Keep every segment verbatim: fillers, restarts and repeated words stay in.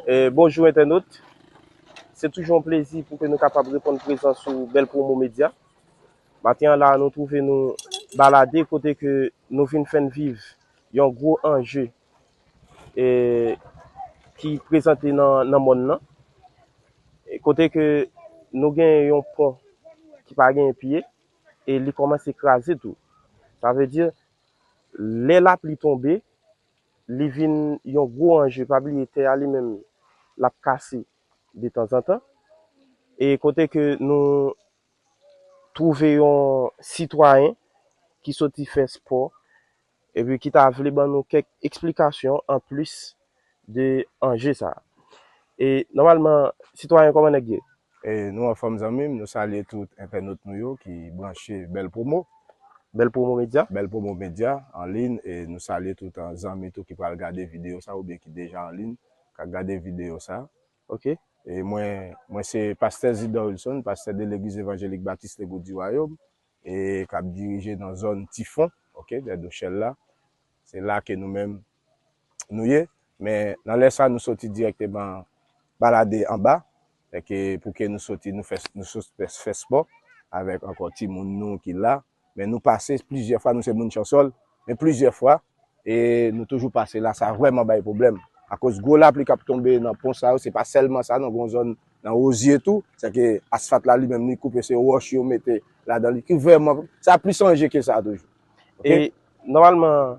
E, bonjou entènot. Se toujou yon plezi pou ke nou kapab reponn prezans sou Bèl Promo Media. Maten an la, nou twouve nou balade kote ke nou vin fè n viv yon gwo anje, e, ki prezante nan, nan mòn nan. E kote ke nou gen yon pon ki pa gen pye e li kòmanse kraze tou. Sa vle di, lè lapli tonbe, li vin yon gwo anje. Pa bliye, tè a li menm, l ap kase detanzantan. E kote ke nou twouve yon sitwayen ki soti fè spò, epi ki ta vle ban nou kèk eksplikasyon anplis de anje sa a. E nòmalman, sitwayen, kòman nèg ye? E nou anfòm, zanmi m, nou salye tout entènot nou yo ki branche Bèl Promo. Bèl Promo Media. Bèl Promo Media an liy, e nou salye tout, ah, zanmi tou ki pral gade videyo sa oubyen ki deja an liy, k ap gade videyo sa. Ok. E mwen, mwen se pastè Zidor Wilson, pastè de Legliz Evanjelik Batis Legou di Wayòm, e k ap dirije nan zòn Tifon, ok, dèyè Dochèl la. Se la ke nou menm nou ye. Men nan lè sa, nou soti dirèkteman balade anba. Sèke pou ke nou soti, nou fè, nou sot fè, fè spò avèk ankò timoun nou ki la. Men nou pase plizyè fwa, nou se moun Chansòl, men plizyè fwa, e nou toujou pase la, sa vrèman bay pwoblèm. Akoz gwo lapli k ap tonbe nan pon sa yo, se pa sèlman sa, non, gon zòn nan Wozye tou, sèke asfalt la li menm li koupe, se wòch yo mete ladan li, ki vrèman, sa plis anje ke sa toujou. Ok? E nòmalman,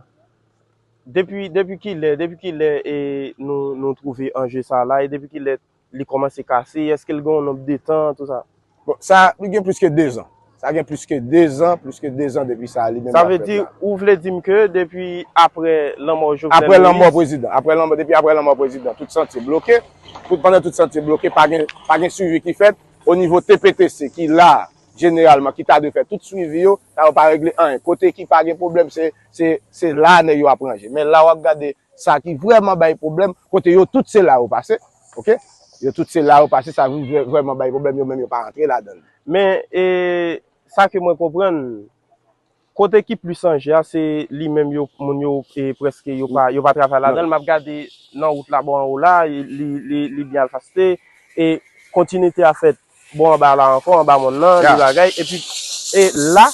depi, depi kilè, depi kilè e nou, nou twouve anje sa la, e depi kilè li kòmanse kase, èske l gen yon nonb de tan, tou sa? Bon, sa, li gen plis ke dezan. Sa gen plis ke dezan, plis ke dezan depi sa li menm. Sa vle di, ou vle di m ke depi apre lanmò Jovenel Moïse? Apre lanmò prezidan, apre lanmò, depi apre lanmò prezidan, tout santye bloke. Tout, pandan tout santye bloke, pa gen, pa gen swivi ki fèt. O nivo T P T C ki la, jeneralman, ki ta dwe fè tout swivi yo, sa yo pa regle anyen. Kote ki pa gen pwoblèm, se, se, se la nèg yo ap ranje. Men la w ap gade sa ki vrèman bay pwoblèm, kote yo tout se la yo pase, ok? Yo tout se la yo pase, sa vre-, vrèman bay pwoblèm, yo menm yo pa rantre ladan l. Men, e, sa ke mwen konprann, kote ki plis anje a, se li menm yo, moun yo, e, prèske yo pa, yo pa travay ladan l. M ap gade nan wout la bò anwo la, e, li, li, li byen alfaste, e kontinite a fèt bò anba la ankò, anba mòn nan, li bagay. Epi, e la,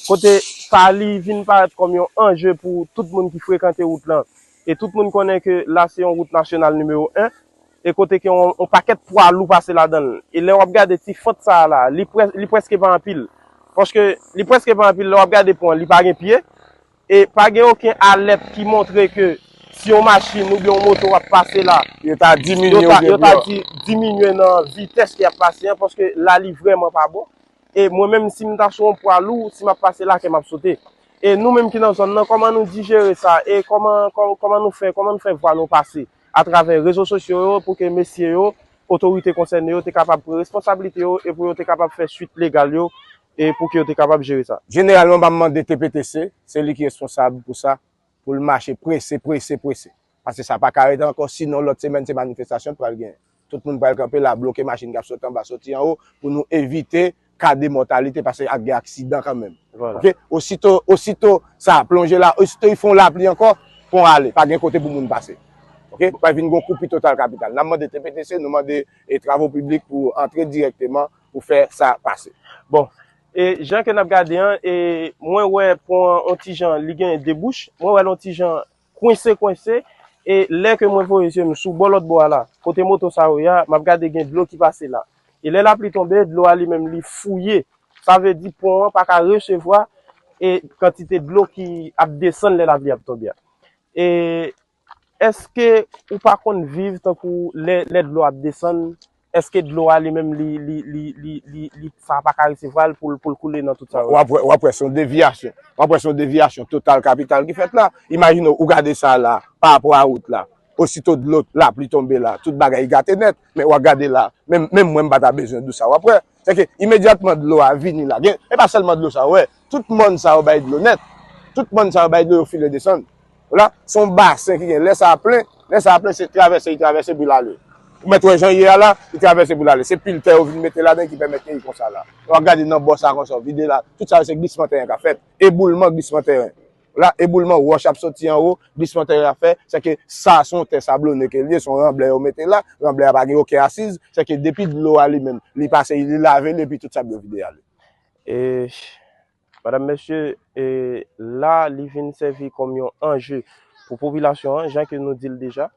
kote sa li vin parèt kòm yon anje pou tout moun ki frekante wout lan. E tout moun konnen ke la se yon wout nasyonal nimewo en, e kote ke yon, yon pakèt pwa lou pase ladan l. E lè w ap gade ti fant sa a la, li prè-, li prèske pa anpil. Paske li prèske pa anpil, lè w ap gade pon an, li pa gen pye. E pa gen okenn alèt ki montre ke si yon machin oubyen yon moto ap pase la, yo ta diminye, yo ta, oubyen yo ta di diminye nan vitès ke y ap pase an, paske la li vrèman pa bon. E mwen menm, si m ta sou yon pwa lou, si m ap pase la, kè m ap sote. E nou menm ki nan zòn nan, kòman nou dijere sa? E kòman, kò-, kòman nou fè, kòman nou fè vwa nou pase atravè rezo sosyo yo pou ke mesye yo, otorite konsène yo, te kapab pran responsablite yo e pou yo te kapab fè swit legal yo e pou ke yo te kapab jere sa? Jeneralman, m ap mande T P T C, se li ki responsab pou sa, pou l mache prese, prese, prese. Paske sa pa ka rete ankò, sinon lòt semèn se manifestasyon pral genyen. Tout moun pral kanpe la, bloke machin k ap sot anba, soti anwo, pou nou evite ka de mòtalite, paske ap gen aksidan kanmenm. Vwala. Ok? Osito, osito sa plonje la, osito y fè yon lapli ankò, pon ale, pa gen kote pou moun pase. Ok? Pral vin gon koupi total kapital. N ap mande T P T C, nou mande, e, Travo Piblik pou antre dirèkteman pou fè sa pase. Bon, e jan ke n ap gade an, e mwen wè pon an on ti jan, li gen de bouch, mwen wè l on ti jan kwense, kwense, e lè ke mwen voye zye m sou bò lòt bò a la, kote moto sa yo ye a, m ap gade gen dlo ki pase la. E lè lapli tonbe, dlo a li menm li fouye. Sa vle di pon an pa ka resevwa e kantite dlo ki ap desann lè lapli ap tonbe a. E èske ou pa konn viv tankou lè, lè dlo ap desann, èske dlo a li menm li, li, li, li, li, li, sa pa ka resevwa l pou l, pou l koule nan tout sa yo? W ap wè, w ap wè se yon deviyasyon. W ap wè se yon deviyasyon total kapital ki fèt la. Imajine w, ou gade sa la, pa rapò a wout la. Osito dlo, lapli tonbe la, tout bagay gate nèt. Men w ap gade la, menm, menm mwen m pa ta bezwen di w sa, w ap wè. Sèke imedyatman dlo a vini la. Gen, e pa sèlman dlo sa, w wè. Tout mòn sa yo bay dlo nèt. Tout mòn sa yo bay dlo, yo file desann. Vwala, se yon basen ki gen. Lè sa a plen, lè sa a plen, se travèse, li travèse pou l ale. Ou mèt wè jan l ye a la, li travèse pou l ale. Se pil tè yo vin mete ladan ki pèmèt ke li konsa la. W ap gade nan bò sa konsa, w vide la. Tout sa yo se glisman teren k ap fèt. Eboulman, glisman teren. la, eboulman wòch ap soti anwo, glisman tè a fè, se ke sa se yon tè sablone ke l ye, se yon ranblè yo mete la, ranblè a pa gen okenn asiz, se ke depi dlo a li menm, li pase, li lave l, epi tout sab yo vide ale. E, madam, mesye, e, la, li vin sèvi kòm yon anje pou popilasyon an, jan ke nou di l deja.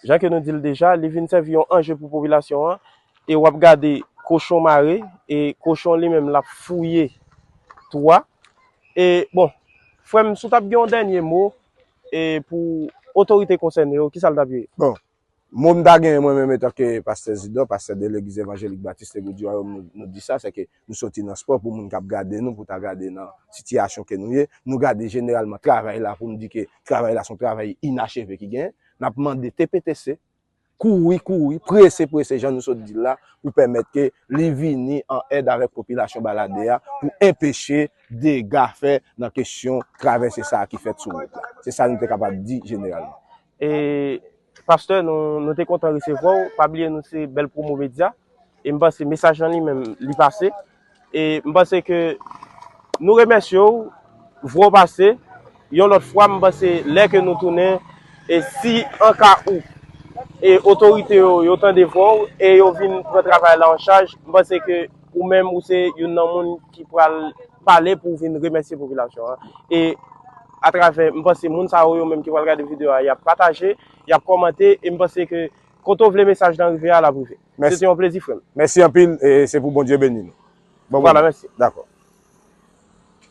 Jan ke nou di l deja, li vin sèvi yon anje pou popilasyon an, e w ap gade kochon mare, e kochon li menm l ap fouye twou a. E, bon, frè m, si w t ap gen yon dènye mo, e pou otorite konsène yo, kisa l t ap ye? Bon, mo m ta genyen mwen menm etanke pastè Zidor, pastè de Legliz Evanjelik Batis Legout di Wayòm, nou, nou di sa, se ke nou soti nan spò pou moun k ap gade nou, pou ta gade nan sitiyasyon ke nou ye. Nou gade jeneralman travay la pou m di ke travay la se yon travay inacheve ki genyen. N ap mande T P T C kouri, kouri, prese, prese, jan nou sot di l la, pou pèmèt ke li vini an èd avèk popilasyon Baladè a, pou enpeche dega fè nan kesyon travèse sa a ki fèt sou wout la. Se sa nou te kapab di jeneralman. E, pastè, nou, nou te kontan resevwa w. Pa bliye nou se Bèl Promo Media. E m panse mesaj lan li menm, li pase. E m panse ke nou remèsye w, vwa w pase. Yon lòt fwa, m panse lè ke nou tounen, e si an ka ou, e otorite yo, yo tande vwa w, e yo vin pran travay la an chaj, m panse ke ou menm, ou se youn nan moun ki pral pale pou w vin remèsye popilasyon an. E atravè, m panse moun sa yo, yo menm ki pral gade videyo a, y ap pataje, y ap kòmante, e m panse ke kote w vle mesaj lan rive a, l ap rive. Se te yon plezi, frè m. Mèsi anpil, e se pou Bondye beni nou. Vwala, mèsi. Dakò.